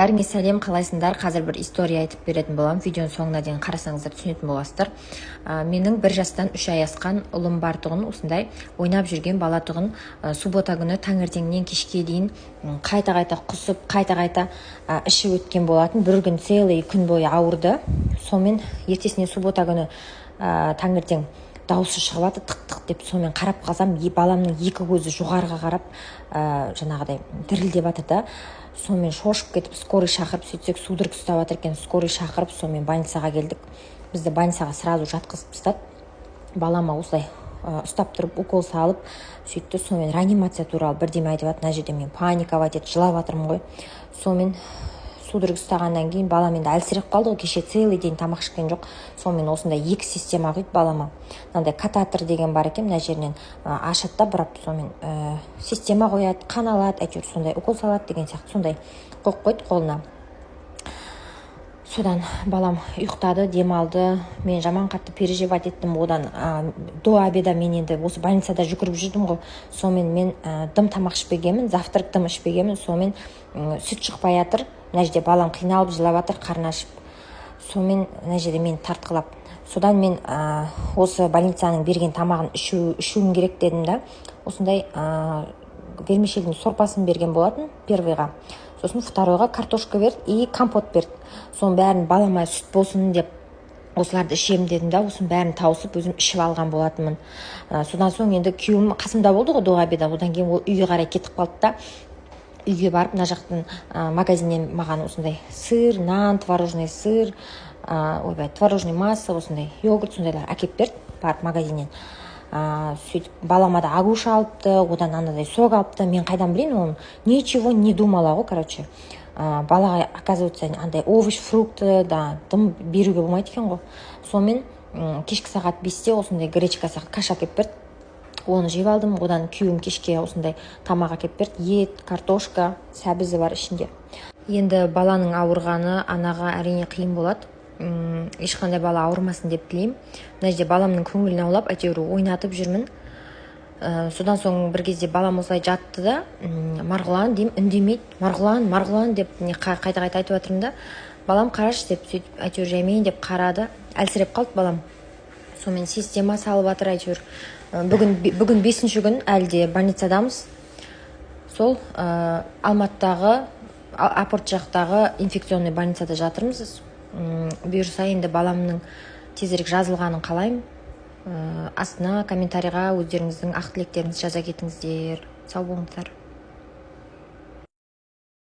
Бәріңе сәлем, қалайсыңдар? Қазір бір история айтып беретін боламын. Видеоның соңына дейін қарасаңыздар, түсінетін боласыздар. Менің 1 жастан 3 ай асқан ұлым бар тұғын. Осындай ойнап жүрген бала тұғын. Суббота күні таңертеңнен кешке дейін қайта қайта құсып, қайта қайта іші өткен болатын. Бір күн, целый күн бойы ауырды. Сонымен ертесіне, суббота күні таңертең дауысы шығып жатыр, тық тық деп. Сонымен қарап қалсам, баламның екі көзі жоғарыға қарап, жаңағыдай дірілдеп жатыр да. Сонымен шошып кетіп, скорый шақырып, сөйтсек, судорога ұстап жатыр екен. Скорый шақырып, сонымен больницаға келдік. Бізді больницаға сразу жатқызып тастады. Балама осылай ұстап тұрып, укол салып, сөйтті. Сонымен реанимация туралы бірдеме айтып жатыр. Мына жерде мен паниковать етіп, жылап жатырмын ғой. Сонымен судорога ұстағаннан кейін балам енді әлсіреп қалды ғой, кеше целый день тамақ ішкен жоқ. Сонымен осындай екі система құйды балама. Мынандай катетер деген бар екен, мына жерінен ашады да, бұрап, сонымен система қояды, қан алады, әйтеуір сондай укол салады деген сияқты, сондай қойып қойды қолына. Содан балам ұйықтады, демалды. Мен жаман қатты переживать еттім. Одан до обеда мен енді осы больницада жүгіріп жүрдім ғой. Сонымен мен дым тамақ ішпегенмін, завтрак дым ішпегенмін. Сонымен сүт шықпай жатыр. Мына жерде балам қиналып жылап жатыр, қарны ашып. Сонымен мына жерде мені тартқылап, содан мен осы больницаның берген тамағын ішуім керек дедім да. Осындай вермишельдің сорпасын берген болатын первыйға, сосын второйға картошка берді и компот берді. Соның бәрін балама сүт болсын деп, осыларды ішемін дедім да, осының бәрін тауысып, өзім ішіп алған болатынмын. Содан соң енді күйеуім қасымда болды ғой до обеда. Одан кейін ол үйге қарай кетіп қалды да, үйге барып, мына жақтан магазиннен маған осындай сыр, нан, творожный сыр, ойбай, творожный масса, осындай йогурт, сондайлар әкеліп берді барып магазиннен. Сөйтіп балама да Агуша алыпты, одан анадай сок алыпты. Мен қайдан білейін оны, ничего не думала ғой. Короче, балаға, оказывается, андай овощ, фрукты да дым беруге болмайды екен ғой. Сонымен кешкі сағат 5-те осындай гречка сияқты каша әкеліп берді, оны жеп алдым. Одан күйеуім кешке осындай тамақ әкеліп берді: ет, картошка, сәбізі бар ішінде. Енді баланың ауырғаны анаға, әрине, қиын болады. Ешқандай бала ауырмасын деп тілеймін. Мына жерде баламның көңілін аулап, әйтеуір ойнатып жүрмін. Содан соң бір кезде балам осылай жатты да, «Марғұлан» деймін, үндемейді. «Марғұлан, Марғұлан» деп не қайта қайта айтып жатырмын да. «Балам, қарашы» деп, сөйтіп әйтеуір жаймен деп қарады. Әлсіреп қалды балам. Сонымен система салып жатыр әйтеуір. Бүгін бесінші күн, әлі де больницадамыз. Сол Алматыдағы Апорт жақтағы инфекционный больницада жатырмыз. Бұйырса, енді баламның тезірек жазылғанын қалаймын. Астына комментарийға өздеріңіздің ақ тілектеріңізді жаза кетіңіздер. Сау болыңыздар.